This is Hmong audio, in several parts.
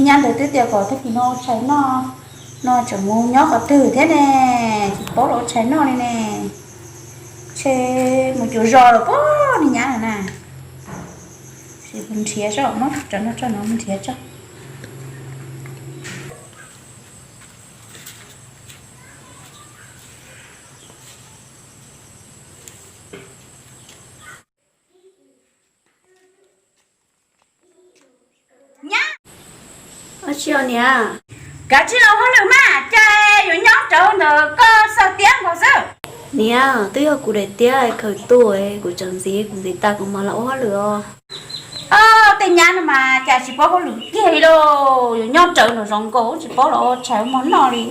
Nyab ntawd twb tias kom tag kis no ua tshais noj, no tseem mus nyob qhov twg thiab ne, tsis paub los ua tshais noj li ne. Ntshe mus cuag zos lawm pob niag nyab no na. Mus nrhiav tso, muab cov no tso no mus nrhiav tso. Nyab, ua tsi os niam? Kav tsij los hauj lwm mas, cas yuav nyob rawv ntawm koj xaws tiab nkaus xwb. Niam, twb yog kuv daim tiab khaws tuaj, kuv tseem ntxiv, kuv ntxiv tas kuv mam los ua hauj lwm os. Tej nyab no mas cas tsis paub hauj lwm kiag li lauj, yuav nyob rawv nraum zoov nkaus tsis paub los ua tshais ua hmo noj li.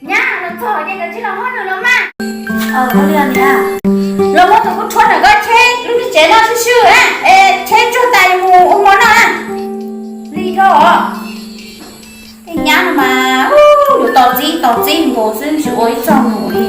Nyab, los txog ces kav tsij los hauj lwm los mas. Los muab tus kub rhuab ntawm koj cheb lub niag tsev no swb swb na, es cheb tsuag tas yuav mus ua hmo noj na. Li dhau os. Tej nyab no mas yuav tos txib tos txib nkaus xwb tsis ua ib txoj mus li.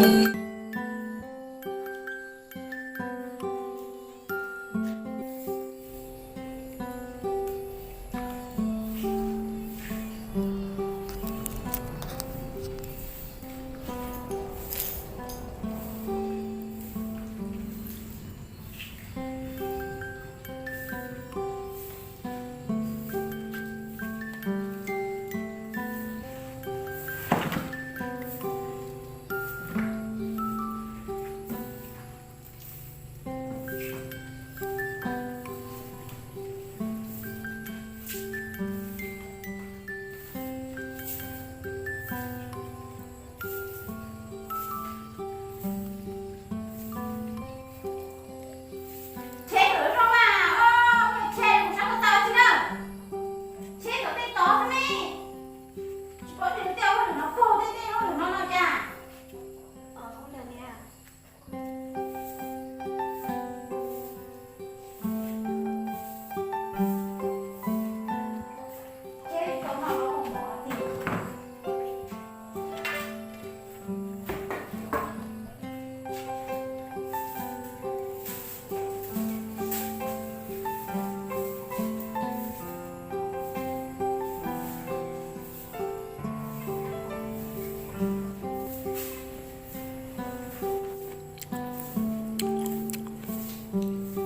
Tsheb lawm zoo mas, tsheb mus sab ko taw tsis na. Tsheb tom tej tod xwb ne. Tsis paub tias nws tej hauj lwm no puag tej tej hauj lwm no no cas.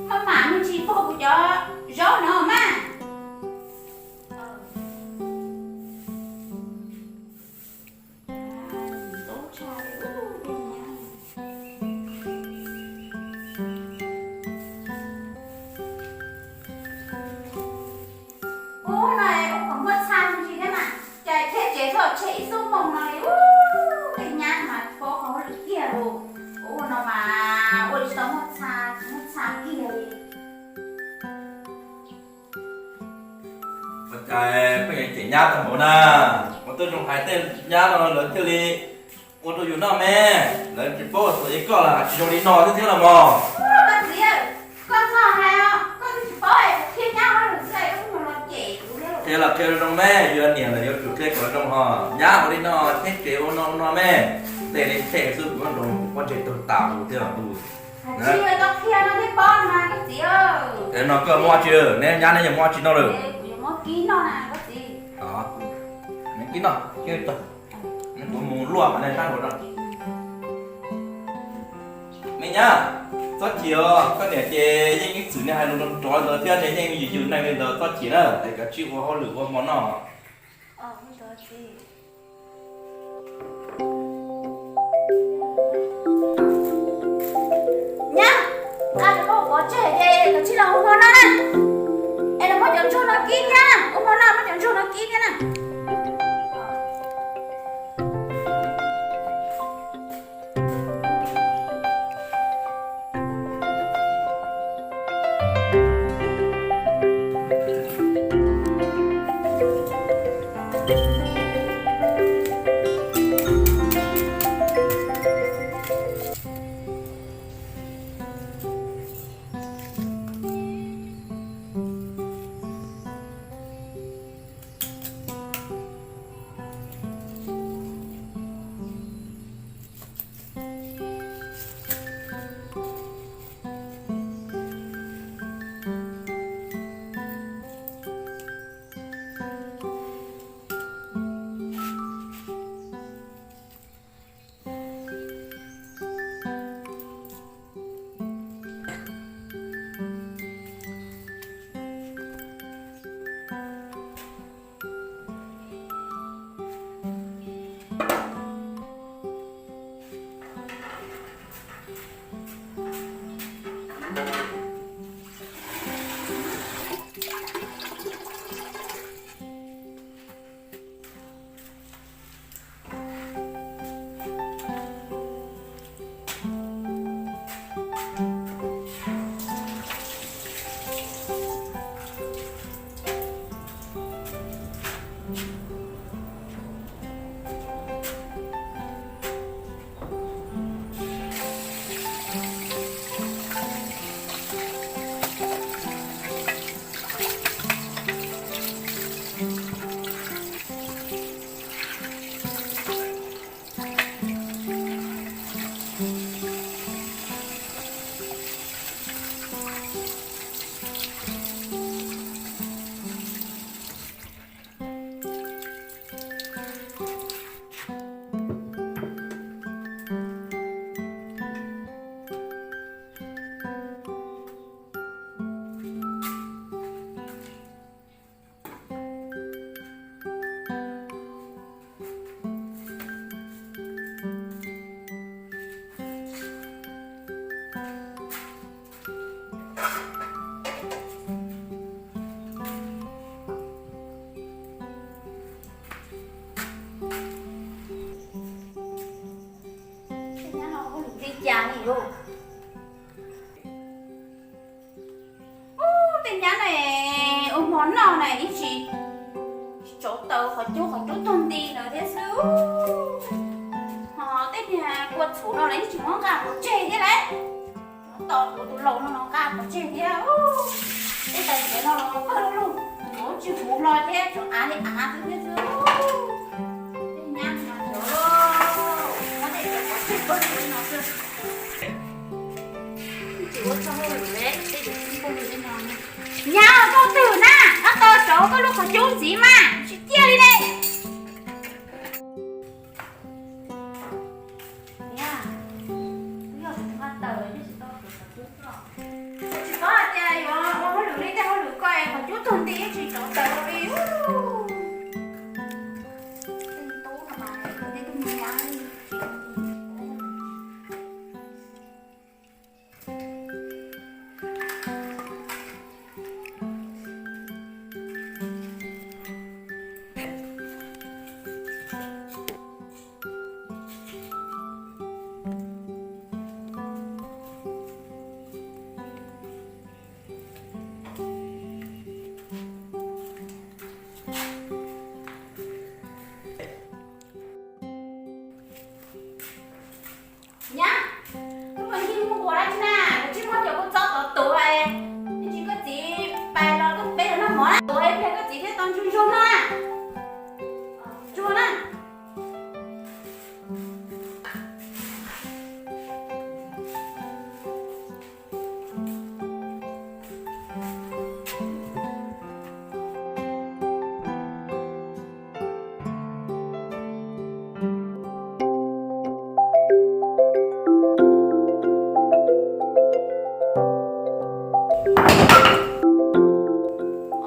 Maj mam me ntsis puag kuv cov zaub no mas. Ub, no ua kom muaj txha me ntsis thiab mas, cas cheb tsev txhob cheb ib xuab moos no li ub, tej nyab mas tsis paub qhov hauj lwm kiag li. Ua no mas ua li tsis tau muaj txha, tsis muaj txha kiag li. Ua cas koj yuav cem nyab tau npaum na? Ua tuaj zoo hais tej nyab no lawv thiaj li ua rau yus noj me, lawv tsis paub txog li koj los tsis zoo li no thiab thiab los mas. Koj txiv, koj txhob hais os, koj twb tsis paub es qhia nyab hauj lwm xwb es koj twb mus los cem kuv thiab. Qhia los qhia zoo me, yuav niam lawm yuav tsum qhia kom zoo ho. Nyab ua li no cheb tsev ua no ua no me, tej li cheb xwb kuv nroo pob ntseg tug tas mus thiab tus. Tsis tau qhia no thiaj paub no mas koj txiv. Es no koj muaj tsis, neb nyab neb yuav muaj tsis noj lawm? Kuv yuav muab kib noj na koj txiv. Neb kib noj, kuv mus luaj qhov nej sab nraud. Me nyab, txhob chim os, koj niam ces yeej ib txwm nej hais lus nrov nrov ntawd thiab nej yeej yws yws neej li ntawd, txhob chim na, es kav tsij ua hauj lwm ua hmo noj. Nyab, nqa cov koj pov tseg ces kav tsij los ua hmo noj na. Es los muab cov ntsuag no kib thiab na, ua hmo noj muab cov ntsuag no kib thiab na. Li cas li lauj? Ub, tej nyab na, ua hmo noj na ib tsis tsauv taws qhov cub qhov cub tuag nti lawm thiab xwb. Ho tej niag kua txhuv no los ib tsis muab nqa pov tseg thiab lauj. Tos kuv tus laus no los nqa pov tseg thiab. Tej tais diav no los pawg lug, yuav tsis huv hlo thiab, tsuas av li av xwb thiab xwb. Tej nyab no cov, muab tej cov pov tseg pawg lug li no xwb. Tsis ua txog hauj lwm li, tej cov pawg lug li no. Nyab, koj twg na, koj tos tsauv koj lub qhov cub ntxiv mas tsis ciaj li ne. Niam, twb yog kuv nqa taws tsis tau tsauv qhov cub txog. Tsis paub hais tias yuav ua hauj lwm li tej hauj lwm ko es qhov cub tuag nti tsis tsauv taws li. Tej tub no mas tej tub me nyab li. Nyab, koj puas nyiag mus ua dab tsi na? Koj tsis muaj cov kua txob tod tuav, ib ntsis koj txiv pais los koj peb los noj mov na, tuav ib pliag koj txiv thiaj tau ntsuag ntsuag no na. Ntsuag na.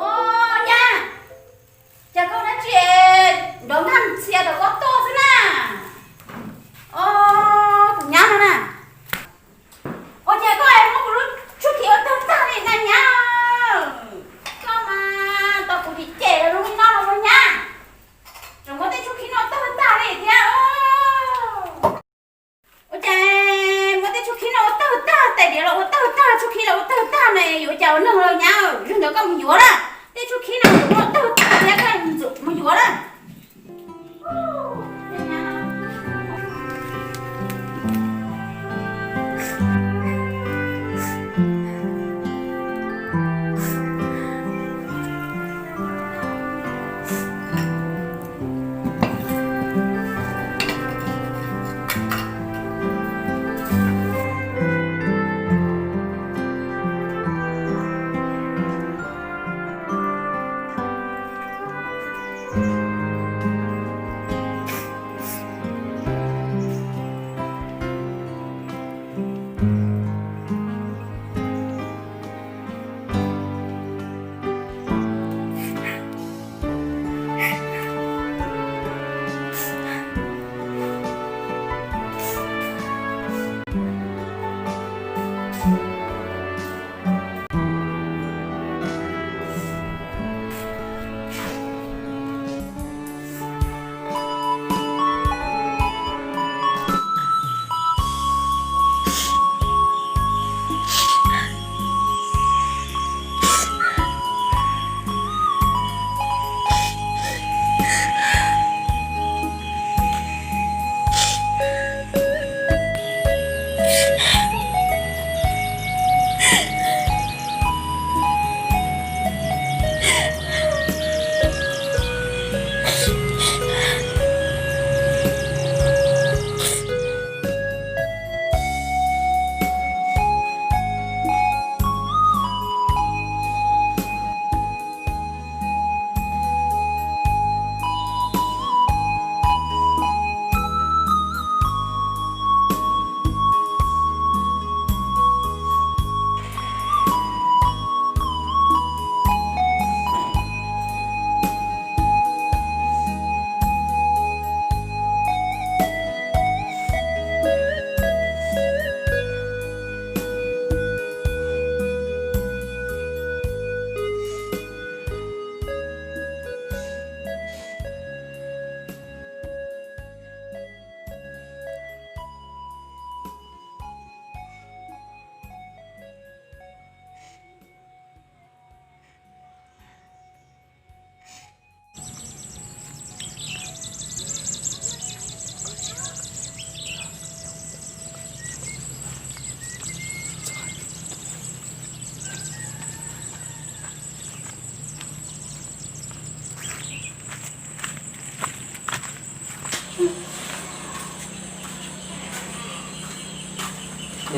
Au, nyab, cas koj dab tsi nrov nkag ntxhias rau koj tuaj xwb na? Au, tus nyab no na. Ua cas koj muab kuv lub tshuab khib ua tawg tag li na nyab? Koj mas tau kuv cem cem los zoo li no los ua nyab. Tseem muab tej tshuab khib no ua tawg tag li thiab. Ua cas muab tej tshuab khib no ua tawg tag, tais diav los ua tawg tag, tshuab khib los ua tawg tag ne, yuav cas ua neeg los nyab? Yog ntawd koj mus yuav na, tej tshuab khib no ua tawg tag thiab koj mus yuav na.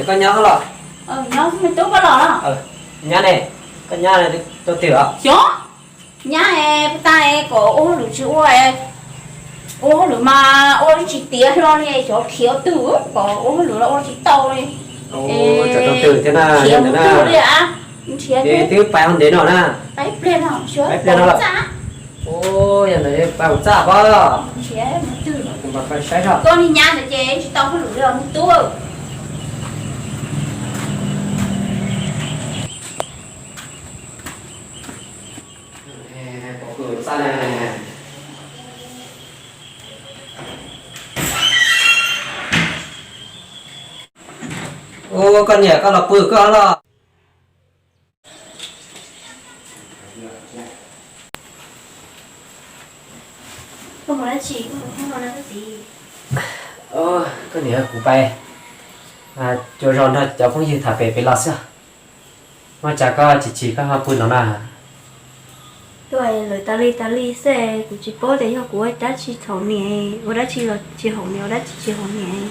Koj nyab los? Nyab ne, koj nyab rau twg os? Xyov, nyab es puas tag es kom ua hauj lwm tsis ua, ua hauj lwm mas ua tsis tiav hlo li, xyov khiav twg kom ua hauj lwm los ua tsis tau li. Rau twg thiab na, khiav mus twg li a? Nrhiav twb pais hauv ntev no na. Pais ib pliag no, pais ib pliag no lawm. Yog ntawd pais hauv txaj pob. Nrhiav mus twg, pais saib tso. Koj niag nyab ntawd ces tsis tau hauj lwm li os me tub. Ua koj niam, koj los pw koj los. Koj niam, kuv pais cuag zog nrog cov phooj ywg tham pem pem los xwb. Ua cas koj chim chim koj ho pw no na? Lawv tas li tas li xwb, kuv tsis paub tias yog kuv ua dab tsi thaum niam, ua dab tsi los tsis haum niam, ua dab tsi tsis haum niam.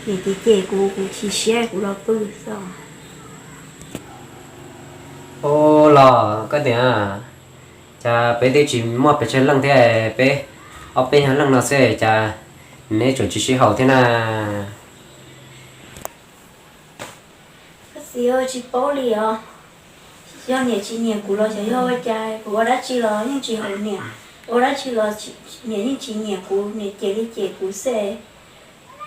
Niam cem cem kuv, kuv chim siab kuv los pw xwb. Ua los koj niam, cas peb twb tsis muaj pes tsawg leej thiab, peb ob peb nyuag leej no xwb cas neb tseem tsis sib haum thiab na? Koj txiv, tsis paub li os. Yog niam tsis nyiam kuv los xyov yog ua cas, kuv ua dab tsi los yeej tsis haum niam, ua dab tsi los niam yeej tsis nyiam kuv, niam cem li cem kuv xwb.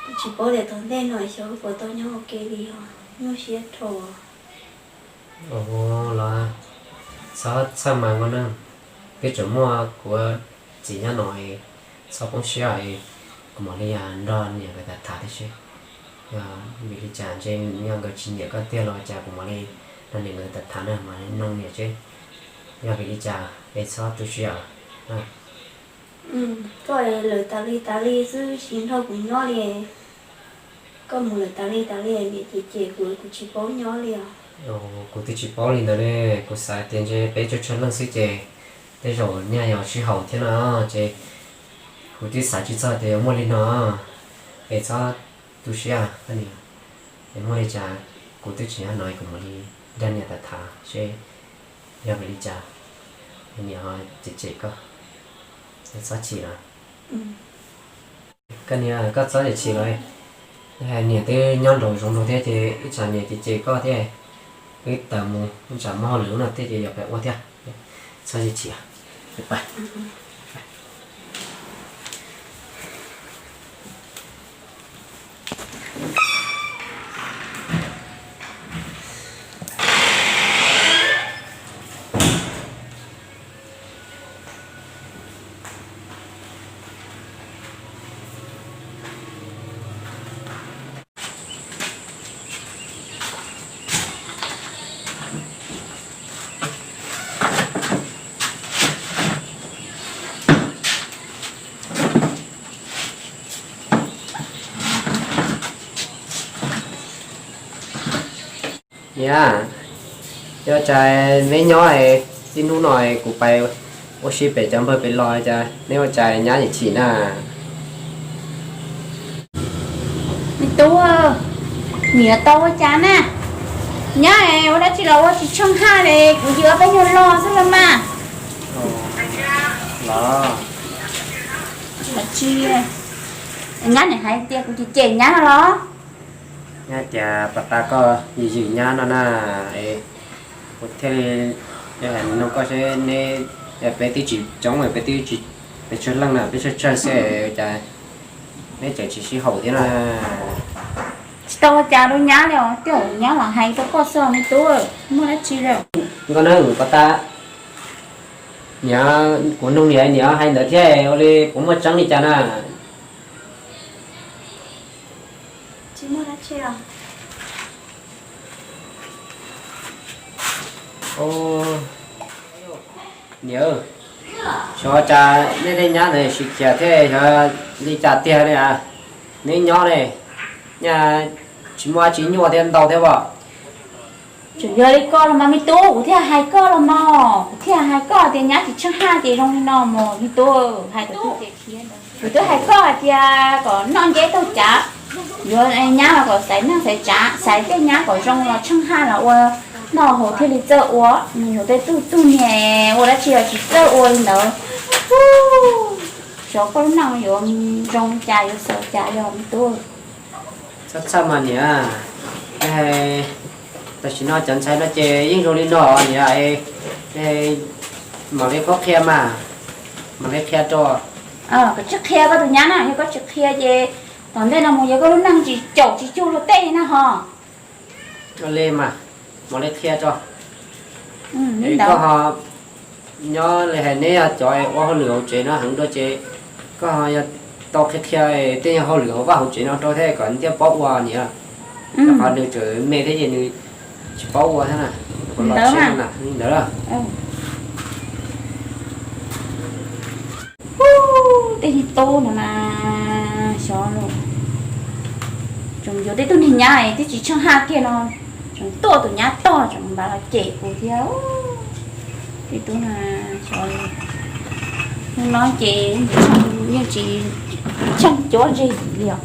Tsis paub tias tom ntej no xyov puas tau nyob ua ke li os, nyuaj siab dhau. Los txhob txhawj mas nkauj neeg, twb tseem muaj kuv txiv nyob no, txhob poob siab, kuv mam li nrog niam nkawd tham tham thiab seb yog vim li cas, ntshe yog nkawd tsis nyiam koj tiag los cas, kuv mam li nrog niam nkawd tham tham na, mam li noog niam seb yog vim li cas, es txhob tu siab. Koj es lawv tas li tas li xwb tsis nrog kuv nyob li. Koj mus lawm tas li tas li, niam cem cem kuv, kuv tsis paub nyob li os. Kuv twb tsis paub li ntawd ne, kuv xav tias ntshe peb tsawg tsawg leej xwb ces tej zaum nyaj yuav sib haum thiab no ces kuv twb xav tsis txog tias yuav muaj li no. Es txhob tu siab, es muaj li cas kuv twb tsis nyob no, kuv mam li nrog niam tham tham seb yog vim li cas niam ho cem cem koj. Txhob chim los. Koj niam, koj txhob chim los. Niam twb nyob nraum zoov nraud thiab ces ib tsam niam cem cem koj thiab, wb tawm mus ib tsam muaj hauj lwm no thiab ces yuav pais ua thiab. Txhob chim. Niam, ua cas neb nyob, tib hnub no kuv pais ua si pem cov npawg pem los cas neb ua cas nyab chim chim na? Me tub, niam tau ua cas na? Nyab ua dab tsi los ua tsis tsheej haj li, kuv ywg ob peb nyuag lo xwb los mas. Los, nyab nim hais tias kuv cem cem nyab no los? Nyab tias pas tas koj yws yws nyab no na, kuv thiaj li hais nug koj seb neb, peb twb tsis coob, peb twb tsis, peb tsawg leej na, peb tsawg tsawg xwb cas neb tseem tsis sib haum thiab na. Tsis tau ua cas rau nyab li os, tej zaum nyab los hais rau koj xwb os me tub, muaj dab tsi li. Nkauj neeg, pas tas niam, kuv nug niam, niam hais ntawd thiab ua li puas muaj tseeb li cas na? Tsis muaj dab tsi os. Niam, xyov cas nej tej nyab ntawd siv khiav thiab xyov li cas tiag li a. Neb nyob ne, nyaj tsis muaj dab tsi nyuaj thiab ntau thiab as. Tseem yog li koj los mas me tub, kuv thiaj hais koj los mas, kuv thiaj hais koj tias nyab tsis tsheej haj ces zoo li no mas me tub, hais tub. Kuv twb hais koj hais tias kom noj nceb taug cav, Yuav nyab los kom xaiv neej xaiv tsav, xaiv tej nyab kom zoo los tsheej haj los ua noj haus thiaj li txawj ua. Nws yuav tej tug tug niag ua dab tsi los tsis txawj ua li ntawd. Xyov koj lub neej yuav zoo cas yuav xaus cas yog me tub. Txhob txhawj mas niam, tam sim no cov ntxhais no ces yeej zoo li no niam, mam li qhuab qhia mas, mam li qhia rau. Koj tsis qhia koj tus nyab na, yog koj tsis qhia ces tom ntej no mus yog koj lub neej tsis caum tsis cuag luag tej na ho. Li mas, mam li qhia rau. Koj ho nyob li hais neb yog cov ua hauj lwm hauv tsev no heev dua ces koj ho yog tau qhia qhia tej nyuag hauj lwm hauv vaj hauv tsev no rau thiab kom nws thiaj paub ua niam. Rau qhov nws tseem me thiab ces nws tsis paub ua thiab na. Ua los tsis li ntawd. Tej niag tub no mas xyov los tseem yuav tej tug niag nyab twb tsis tsheej haj kiag no, tseem tuaj tus nyab tog tseem npav los cem kuv thiab. Tej tub no xyov, hnub no ces yeej tsis tsheej cuab zig li os.